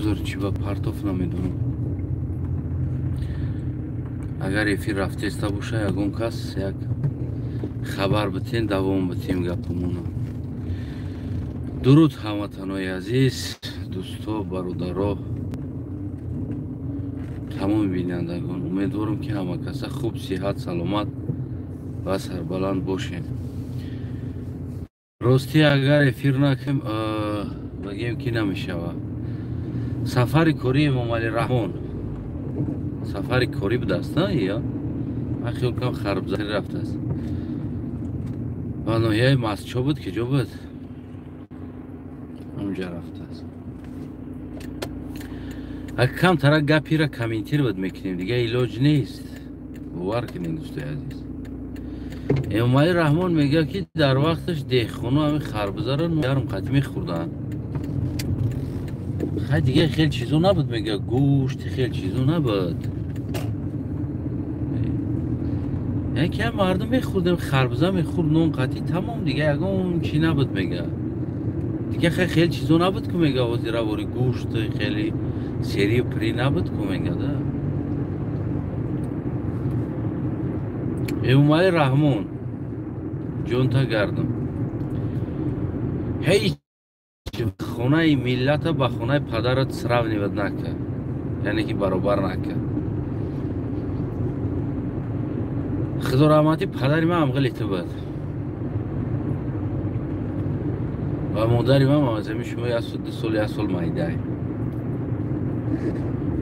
Узр, чӣ ба партоф намедонам. Агар эфир рафтеста боша, ягон кас як хабар битен, давом битем гапамона. Дуруд ҳамватанои азиз, дӯсто, бародаро, тамоми бинандагон. Умедворам, ки ҳама каса хуб, сиҳат, саломат ва сарбаланд бошем. Ростӣ, агар эфир накунем, бигем, ки намешавад. Сафари кории Эмомалӣ Раҳмон сафари корӣ будааст, на я? Ман хиёл кунам, харбзарӣ рафтааст. Ба ноҳияи Мастчо буд, ки ҷо буд, ҳамҷа рафтааст. Камтара гапира комментировать мекунем, дига илоҷ нест, бовар кунед, дӯстои азиз. Эмомалӣ Раҳмон мегӯяд, ки дар вақташ деҳқоно ҳамин харбузаро гарм қатӣ мехӯрданд. Хай, дига хел чизо набуд, мега, гӯшти хел чизо набуд. Яке мардум мехӯрдем, харбуза мехӯрд нон қатӣ, тамом, дига ягон чи набуд, мега. Дига хай хел чизо набуд ку, мега, ҳозиравори гӯшт хеле сери при набуд ку, мега да. Эмомалӣ Раҳмон, ҷонта гардам, ҳеҷ хонаи миллата ба хонаи падарат сравнивать накард, яъне ки баробар накард. Худо раҳматӣ, падари ман ҳамғили ту буд ва модари ман аз ҳамин шумо як сол, 2 сол, як сол майдай.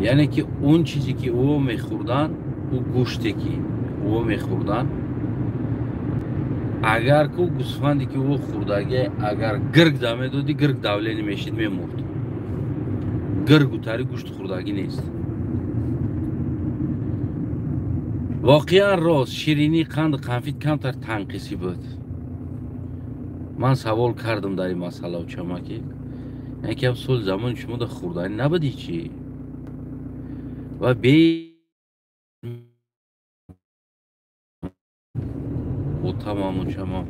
Яъне ки он чизе, ки ӯ мехӯрданд, ӯ гӯште, ки ӯ мехӯрданд, агар ку гӯсфанде, ки ӯ хӯрдагӣ, агар гирг да медодӣ, гирг давление мешид, мемурд. Гиргутари гӯшт хӯрдагӣ нест. Воқеан рост, ширинӣ, қанду қанфит камтар танқисӣ буд. Ман савол кардам дар ин масъала, очамаки якам соли замони шумо да хӯрданӣ набуди чӣ? Ва бе отамам, очамам,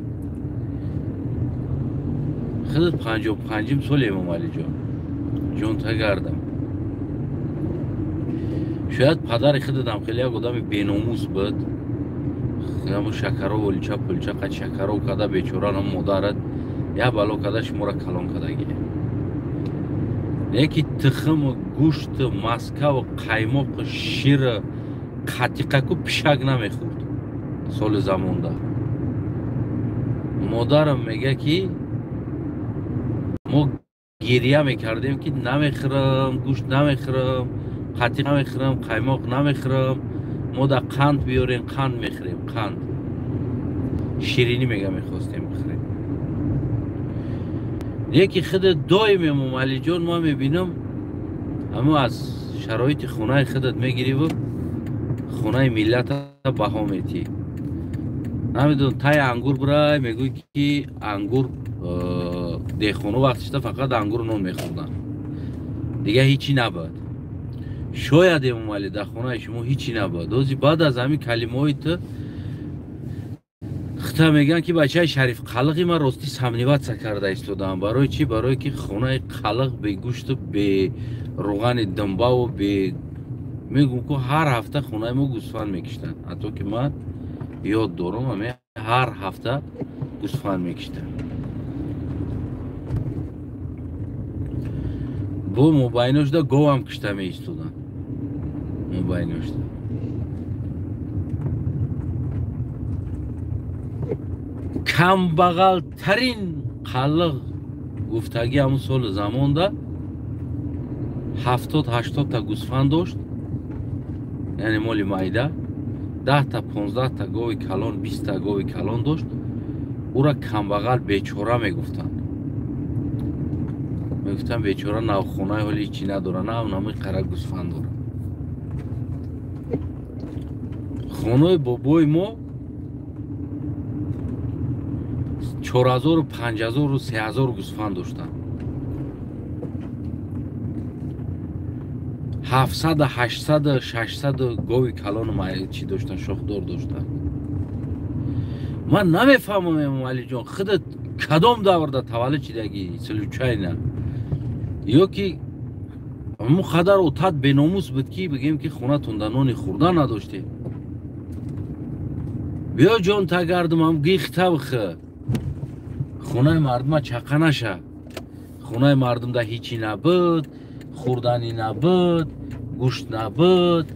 худат 55-ум соли, Эмомалиҷон, ҷонта гардам, шояд падари худатам хеле як одами беномус буд. Ҳамо шакаров, олича пулча қад шакаров када, бечора нам модарат як бало када, шуморо калон кадагӣ. Леки тухму гӯшту маскаву қаймоқу ширу қатиқаку пишак намехӯрд соли замонда. Модарам мега, ки мо гиря мекардем, ки намехӯрам, гӯшт намехӯрам, қатиқ намехӯрам, қаймоқ намехӯрам, мо да қанд биёрем, қанд мехӯрем, қанд, ширинӣ, мега, мехостем бихӯрем. Леки худ доим, Эмомалиҷон, ман мебинам, ҳамо аз шароити хонаи худат мегириву хонаи миллата баҳо метиҳӣ. Намедонам, таи ангур бирай, мегӯй, ки ангур деҳқоно вақтишта фақат ангуру нон мехӯрданд, дига ҳичи набуд. Шояд, Эмомалӣ, дар хонаи шумо ҳичи набуд. Ози баъд аз ҳамин калимаҳои ту хита мегӯянд, ки бачаи Шариф Қалиқи. Ман ростӣ сомневаться карда истодаам. Барои чӣ? Барое ки хонаи Қалиқ бе гӯшту бе рӯғани думбаву бе мегӯм ку, ҳар ҳафта хонаи мо гӯсфанд мекиштанд. Ҳатто ки ман ёд дорам, аме ҳар ҳафта гӯсфанд мекиштанд. Бо мобайношда говам кишта меистоданд мобайношда. Камбағалтарин қалиқ гуфтагӣ ҳамун соли замонда 70-80-та гӯсфанд дошт, яъне моли майда, 10-та, 15-та гови калон, 20-та гови калон дошт. Ӯра камбағал, бечора мегуфтанд. Мегуфтанд, бечора навхонаи ҳоли ҳичи надора, на намои қара гӯсфанд дора. Хонаи бобои мо 4000, 5000, 3000 гӯсфанд доштанд, 700, 800, 600 гови калону чӣ доштанд, шохдор доштанд. Ман намефаҳмам, Эмомалиҷон, худат кадом даврда таваллуд шидагӣ, случайно ё ки Ҳамон қадар отат беномус буд, ки бигем, ки хонатонда нони хӯрда надоштем. Биё, ҷон тагардум, ҳам гихта бихӯ, хонаи мардума чақа наша. Хонаи мардумда ҳичи набуд, хӯрданӣ набуд, гӯшт набуд.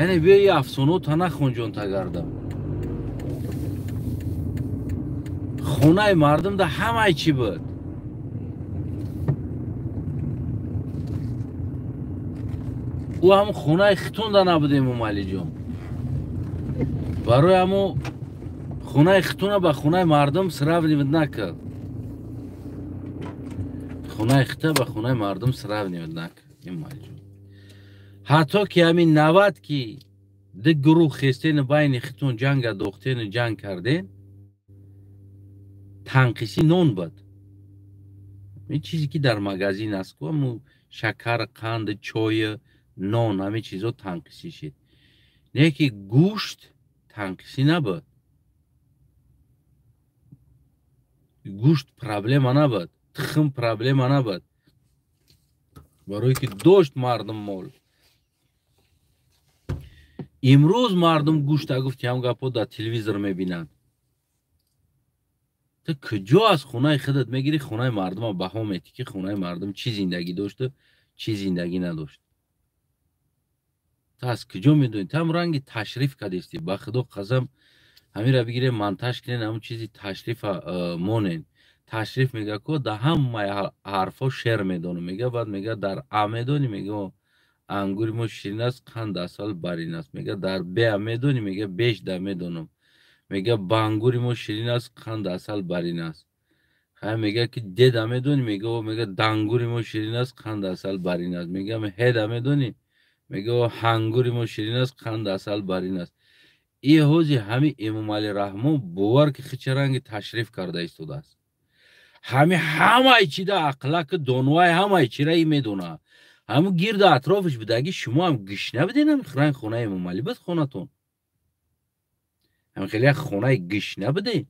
Яъне биё, и афсонаота нахон, ҷон тагардам. Хонаи мардумда ҳамаи чӣ буд. Ӯ ҳам хонаи хитонда набуд, Эмомалиҷон. Барои ҳамо хонаи хитона ба хонаи мардум сравнивать накард. Хонаи хита ба хонаи мардум сравнивать накард, Эмомалиҷон. Ҳатто ки ҳамин 90 ки ду гурӯҳ хестену байни хитон ҷанга дохтену ҷанг карден, танқисӣ нон буд. Ин чизе ки дар магазин аст ку, ҳамун шакар, қанд, чой, нон, ҳамин чизо танқисӣ шид. Не ки гӯшт танқисӣ набуд, гӯшт проблема набуд, тухм проблема набуд, барое ки дошт мардум мол. Имрӯз мардум гӯшта, гуфти ҳам гапҳо, дар телевизор мебинанд. Ту куҷо аз хонаи худат мегирӣ, хонаи мардума баҳо метӣ, ки хонаи мардум чӣ зиндагӣ дошту, чӣ зиндагӣ надошт? Ту аз куҷо медонӣ? Ту ҳам ранги ташриф кардистӣ. Ба худо қасам, ҳамира бигирем, монтаж кунен, ҳамун чизи ташрифа монен. Ташриф мега ко да ҳамаи ҳарфҳо шер медонам, мега. Баъд мега: дар а медонӣ? Мега: ангури мо ширин аст, қанд асал барин аст. Мега: дар беа медонӣ? Мега: беш да медонам. Мега: бангури мо ширин аст, қанд асал барин аст. Ҳай, мега ки деда медонӣ? Мега: мега, дангури мо ширин аст, қанд асал барин аст. Мега: ҳеда медонӣ? Мега: ҳангури мо ширин аст, қанд асал барин аст. И ҳози ҳами Эмомалӣ Раҳмон, бовар ки, хича ранги ташриф карда истодааст. Ҳами ҳамаи чида ақлаки донвай, ҳамаи чира и медона. Ҳаму гирду атрофиш будаги, шумо ҳам гишна буден. Ҳами ранг хонаи Эмомалӣ буд хонатон, ҳами хеле як хонаи гишна буден.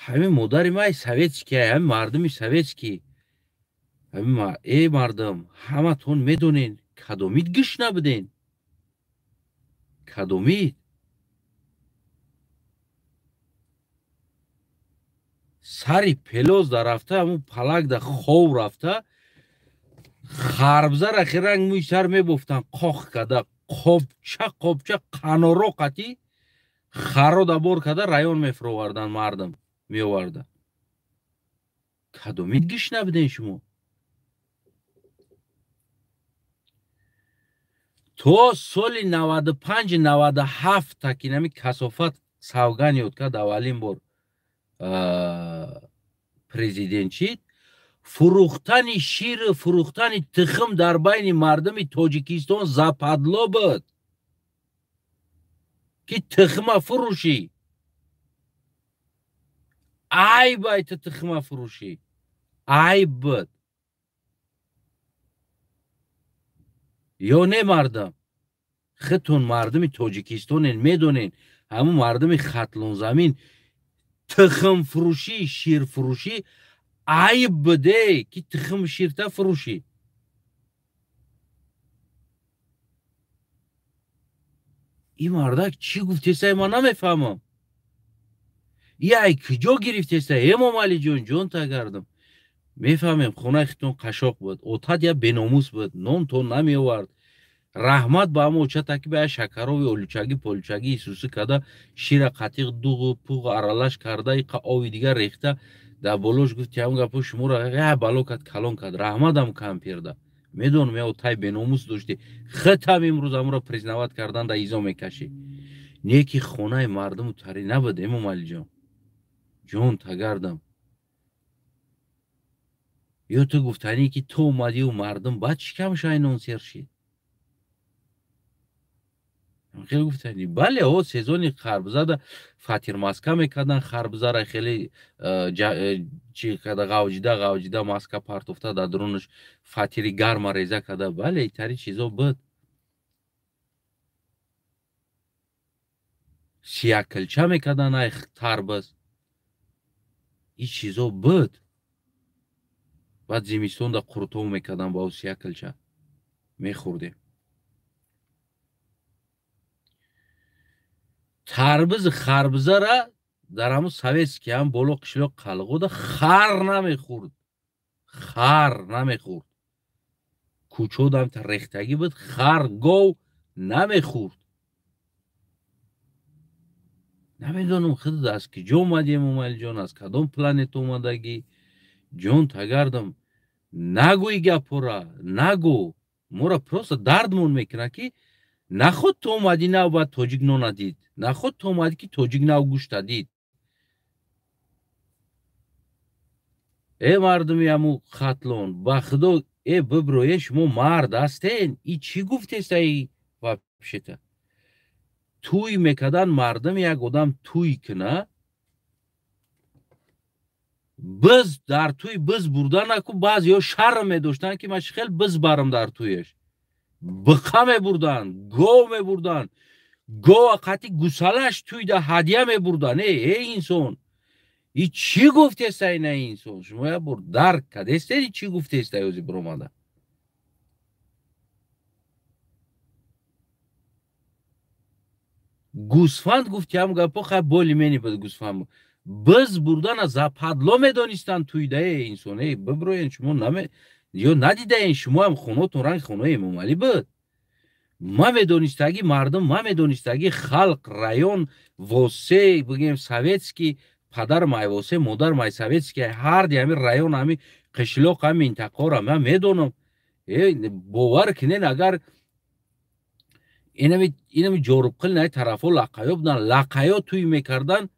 Ҳами модари май советский, ҳами мардуми советский, ҳами э мардум, ҳаматон медонен, кадомид гишна буден, кадомид. Сари пелоз да рафта, ҳамун палак да хов рафта, харбзара хиранг мӯи сар мебофтан, қоқ када, қобча қобча қаноро қати харо да бор када, район мефуровардан, мардум меоварда. Кадомид гишна буден шумо? То соли 95, 97 ки нами касофат савган ёд кард, аввалин бор президент шид, фурӯхтани шир, фурӯхтани тухм дар байни мардуми Тоҷикистон западло буд, ки тухма фурӯшӣ, айб ай, ту тухма фурӯшӣ айб буд. Ё не, мардам? Худтон мардуми Тоҷикистонен, медонен. Ҳамун мардуми Хатлонзамин, тухмфурӯшӣ, ширфурӯшӣ айб буде, ки тухм ширта фурӯшӣ. Ин мардак чӣ гуфтесай, ман намефаҳмам. И ай куҷо гирифтесай, Эмомалиҷон? Ҷон тагардам, мефаҳмем, хонаи хитон қашоқ буд, отат я беномус буд, нонтон намеовард. Раҳмат ба ҳама очата, ки ба я шакарови олучагӣ получагӣ исусӣ карда, шира қатиқ, дуғу пуғ аралаш карда, иқа ови дигар рехта дар болош, гуфти ҳамн гапо, шуморо я бало кард, калон кард. Раҳматам кампирда. Медонам, я отай беномус доштӣ, хитам имрӯз амро признавать кардан да изо мекашӣ. Не ки хонаи мардуму тарӣ набуд, Эмомалиҷон, ҷон тагардам. Ё ту гуфтанӣ, ки ту омадию мардум баъд шикамшай нон сер шид? Хеле гуфтанӣ. Бале, о сезони харбузада фатирмаска мекардан, харбузара хеле чӣ карда, ғавҷида ғавҷида, маска партофта, дар дурунаш фатири гарма реза карда. Бале, итари чизо буд. Сиякилча мекардан ай тарбуз, ин чизо буд. Баъд зимистонда қурутов мекардам, ба сиякилча мехӯрдем. Тарбизи харбизара дар ҳамун советский ҳам боло қишлоқ Қалғода хар намехӯрд, хар намехӯрд. Кӯчодам рехтагӣ буд, хар гов намехӯрд. Намедонам худат аз киҷо омадӣ, Эмомалиҷон, аз кадом планета омадагӣ. Ҷон тагардам, нагӯи гапҳора, нагӯ. Моро просто дардмон мекунад, ки наход ту омадӣ нав баъд тоҷик нона дид, наход ту омадӣ ки тоҷик нав гӯшта дид. Э мардуми ҳаму Хатлон, ба худо, э бибро, э шумо мард ҳастен, и чӣ гуфтеста и вообще-то? Тӯй мекардан мардум, як одам тӯй куна, биз дар тӯй биз бурда наку, баъзеҳо шарм медоштанд, ки ман чӣ хел биз барам дар тӯяш. Биқа мебурданд, гов мебурданд, гова қатъи гусалаш тӯйда ҳадя мебурданд. Э инсон, и чӣ гуфтеста ина инсон? Шумо як бор дарк кардестед, чӣ гуфтеста ёзи биромада? Гӯсфанд гуфти ҳам гапо, хай боли мени буд гӯсфанд. Биз бурдана западло медонистанд тӯйда. Э инсон, э биброен, шумо наме ё надидаен, шумо ҳам хонотон ранги хонаи Эмомалӣ буд. Ма медонистагӣ мардум, ма медонистагӣ халқ, район, восе, бигем советский, падар май восе, модар май советский, ҳарди ҳами район, ҳами қишлоқ, ҳами минтақаро ман медонам. Э бовар кунен, агар инами ҷорубқил най тарафҳо лақаё буданд, лақаё тӯй мекарданд,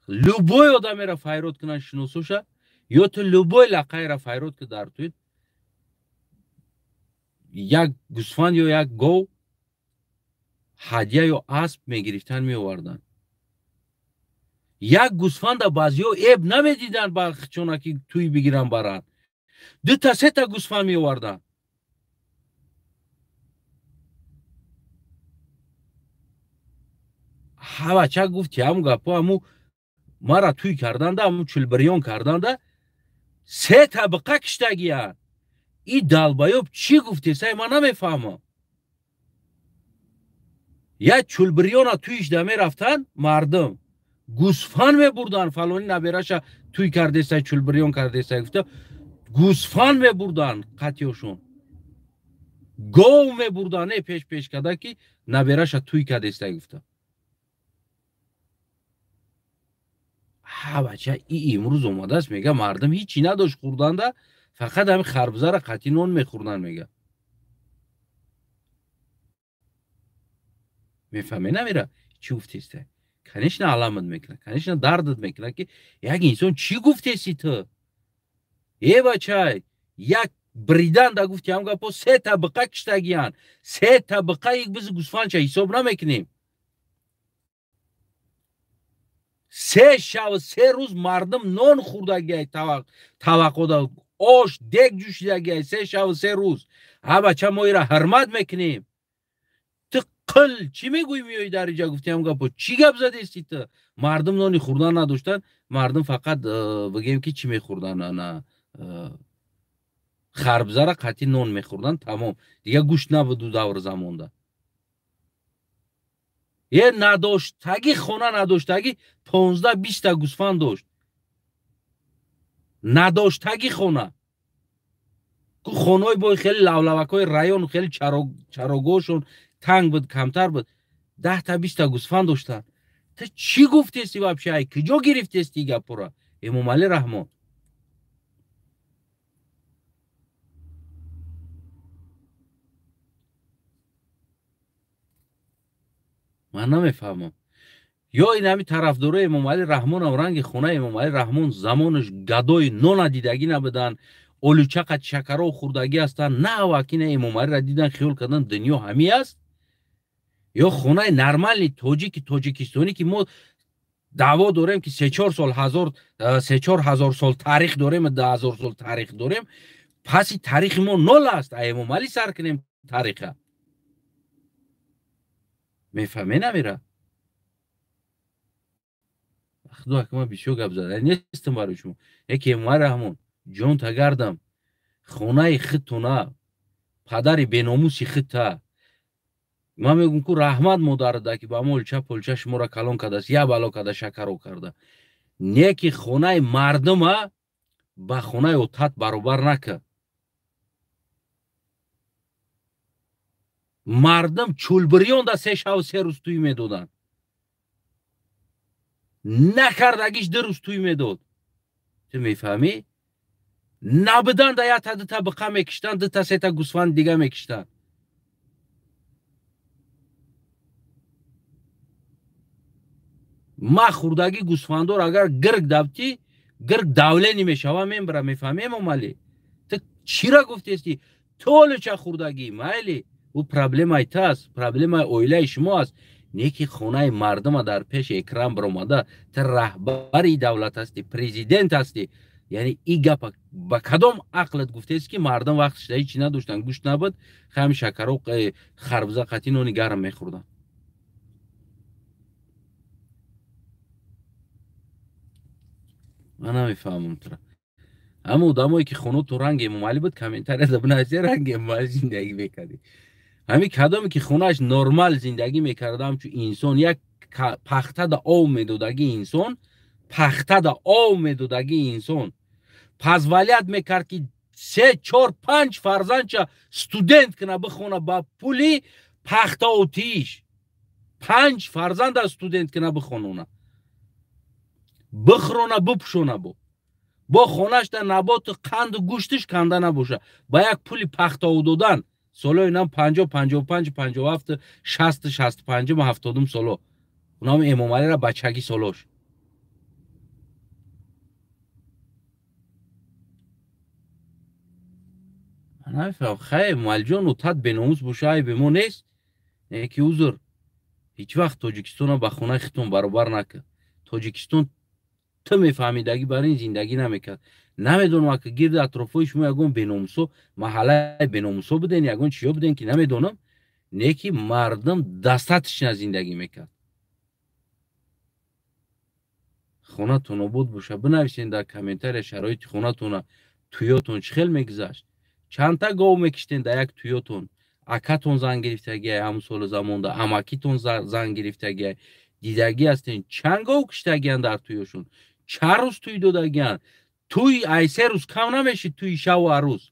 любой одамеро файрод кунанд шиносоша, ё ту любой лақайро файрод ки дар тӯй як гӯсфанд ё як гов ҳадя ё асп мегирифтанд, меоварданд. Як гӯсфанда баъзеҳо эб намедиданд ба хичона ки тӯй бигиранд баранд, дута сета гӯсфанд меоварданд. Ҳа бача гуфти ҳамун гапо, ҳаму мара тӯй карданда, ҳамун чулбирён карданда се табиқа киштагиянд. И далбаёб чӣ гуфтесай, ман намефаҳмам. Як чулбирёна тӯйишда мерафтанд мардум, гӯсфанд мебурданд, фалони набераша тӯй кардесай, чулбирён кардесай гуфта гӯсфанд мебурданд, қатъёшон гов мебурданд, не пеш пеш карда ки набераша тӯй кардесай гуфта. Ҳа бача, и имрӯз омадааст, мега мардум ҳичи надошт хӯрданда, фақат ҳами харбузара қатъи нон мехӯрданд, мега. Мефаҳме намера чӣ гуфтеста? Конечно аламат мекунад, конечно дардат мекунад, ки як инсон чӣ гуфтеси ту? Э бачай, як бриданда гуфти ҳам гапо, се табиқа киштагиянд, се табиқа як бизи гӯсфандча ҳисоб намекунем. Се шав се рӯз мардум нон хӯрдагиай, таваққода ош дег ҷӯшидагиай се шав се рӯз. Ҳа бача, мо ира ҳурмат мекунем. Ту қил чӣ мегӯӣ меоӣ дар инҷа гуфти ҳам гапо, чӣ гап задести ту? Мардум нони хӯрдан надоштанд, мардум фақат бигем ки чӣ мехӯрданд, ана харбзара қатъи нон мехӯрданд, тамом. Дигар гӯшт набуд ду давр замонда. Е надоштагӣ, хона надоштагӣ 15-20 гӯсфанд дошт. Надоштагӣ хона. Ку хонаҳои бой хеле лавлавакҳои район, хеле чарогоҳшон танг буд, камтар буд. 10-20 гӯсфанд доштанд. Ту чӣ гуфтести вообще? Ай куҷо гирифтести гапора? Эмомалӣ Раҳмон. Ман намефаҳмам. Ё ин ҳами тарафдорои Эмомалӣ Раҳмонам ранги хонаи Эмомалӣ Раҳмон замонаш гадои нона дидагӣ набуданд, олучақа шакаро хӯрдагӣ ҳастанд, на вакина Эмомалиро дидан хиёл кардан дунё ҳами аст. Ё хонаи нормални тоҷики тоҷикистонӣ ки мо даъво дорем ки се-чор сол ҳазор, се-чор ҳазор сол таърих дорем, 2000 сол таърих дорем, паси таърихи мо нол аст. Ай Эмомалӣ сар кунем тариха. Мефаҳме намера? Худо ҳакима бисёр гап зада нестам барои шумо. Яке Эмомалӣ Раҳмон, ҷон тагардам, Хонаи худтона, падари беномуси худта. Ман мегӯм ку раҳмат модарада ки ба молча пулча шуморо калон кардааст, я бало карда, шакаро карда. Не ки хонаи мардума ба хонаи отат баробар накард. Мардум чулбирёнда 3 шаву 3 рӯз тӯй медоданд. Накардагиш 2 рӯз тӯй медод. Ту мефаҳмӣ? Набуданда якта дута биқа мекиштанд, дута сета гӯсфанд дига мекиштанд. Ма хурдагӣ гӯсфандор агар гирг давтӣ, гирг давлени мешава, мембара, мефаҳмӣ Эмомалӣ? Ту чира гуфтести? Толича хурдагӣ, майли, ӯ проблемаи ту аст, проблемаи оилаи шумо аст. Не ки хонаи мардума дар пеши экран баромада, ту раҳбари давлат ҳастӣ, президент ҳастӣ. Яъне ин гапа ба кадом ақлат гуфтест ки мардум вақтшда ҳеҷ чӣ надоштанд, гӯшт набуд, хами шакаро, харбуза қатӣ нони гарм мехӯрданд. Ман намефаҳмам тура. Ҳама одамое ки хонатон ранги Эмомалӣ буд, комментарияда бинависед, ранги Эмомалӣ зиндагӣ мекардӣ. Ҳамин кадоме ки хонааш нормал зиндагӣ мекарда, ҳамчун инсон, як пахтада ов медодагӣ инсон, пахтада ов медодагӣ инсон, позволят мекард ки 3, 4, 5 фарзандча студент кина бихона ба пули пахтаотиш. 5 фарзанда студент кина бихонона. Бихрона, бипӯшона бо. Бо хонашда наботу қанду гӯштиш канда набоша. Ба як пули пахтао додан. Солои нам 50, 55, 57, 60, 65, 70 соло. Унам Эмомалиро бачагӣ солош. Намефаҳмам, хай Эмомалиҷон утат беномус боша, айби мо нест. Не ки узр. Ҳеҷ вақт Тоҷикистонро ба хонаи худтон баробар накард. Тоҷикистон ту мефаҳмидагӣ бар ин зиндагӣ намекард. Намедонам ака гирди атрофҳои шумо ягон беномусо, маҳаллаи беномусо буден, ягон чиё буден ки намедонам, не ки мардум дастатишна зиндагӣ мекард. Хонатон обод боша. Бинависен дар комментария шароити хонатона, туётон чӣ хел мегузашт, чандта гов мекиштен дар як туётон, акатон зан гирифтагиай ҳамун соли замонда, амакитон зан гирифтагиай, дидагӣ ҳастен чанд гов киштагиян дар туёшон, чанд рӯз тӯй додагиян. Тӯй ай 3 рӯз кам намешид, тӯи шаву арӯз.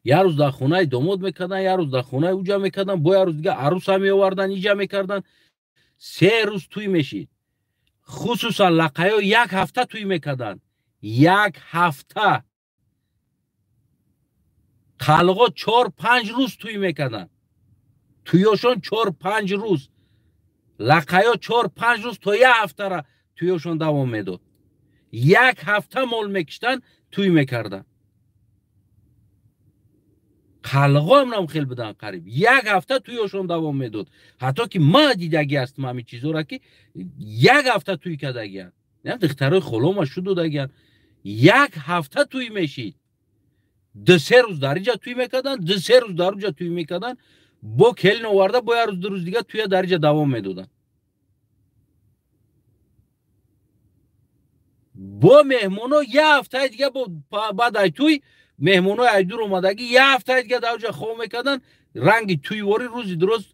Як рӯз дар хонаи домод мекардан, як рӯз дар хонаи уҷа мекардан, бо як рӯз дига арӯса меовардан, иҷа мекардан. 3 рӯз тӯй мешид. Хусусан лақаё як ҳафта тӯй мекарданд. Як ҳафта. Қалғо 4-5 рӯз тӯй мекарданд. Тӯёшон 4-5 рӯз. Лақаё 4-5 рӯз то як ҳафтара тӯёшон давом медод. Як ҳафта мол мекиштанд, тӯй мекарданд. Қалғоам нам хел буданд қариб. Як ҳафта тӯёшон давом медод. Ҳатто ки ман дидагӣ ҳастам ҳамин чизора ки як ҳафта тӯй кардагианд. Духтарои холома шу додагианд. Як ҳафта тӯй мешид. 2-3 рӯз дар инҷа тӯй мекарданд, 2-3 рӯз дар онҷа тӯй мекарданд, бо келин оварда бо як рӯз 2 рӯз дига тӯя дар инҷа давом медоданд. Бо меҳмоно як ҳафтаи дига баъд ай тӯй меҳмонои ай дур омадагӣ як ҳафтаи дига дар онҷа хоб мекарданд. Ранги тӯйворӣ рӯзи дуруст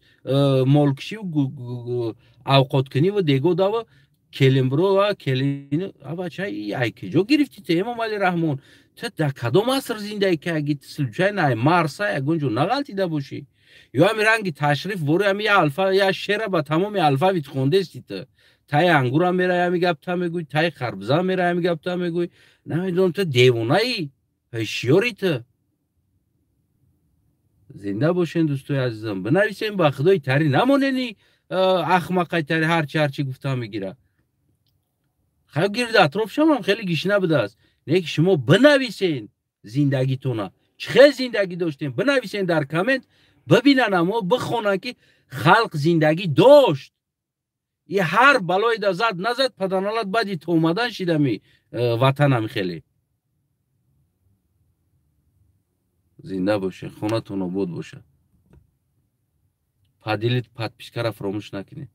молкишиву авқоткуниву дегодаву келинбиро ва келин. Бача, ай киҷо гирифтӣ ту Эмомалӣ Раҳмон? Ту дар кадом аср зиндагӣ кардӣ? Ту случайно ай Марса ягон ҷо нағалтида бошӣ? Ё ҳамин ранги ташриф вори ҳами я алфа я шера ба тамоми алфавит хондести ту? Таи ангура мерай ҳами гапта мегӯй, таи харбуза мерай ҳами гапта мегӯй. Намедонам, ту девонаӣ, ҳушёрӣ ту. Зинда бошен дӯстои азизам. Бинависем, ба худои тари намонени ахмақай тари ҳарчи ҳарчи гуфта мегира. Хай гирди атрофшамам хеле гишна будааст. Не ки шумо бинависен зиндагитона. Чӣ хел зиндагӣ доштем? Бинависен дар коммент, бибинан амо, бихонанд ки халқ зиндагӣ дошт. И ҳар балое да зад назад паданалат баъди то омадан шидами ватанам хеле. Зинда бошед, хонатон обод бошад. Поделить, подпискара фаромӯш накунед.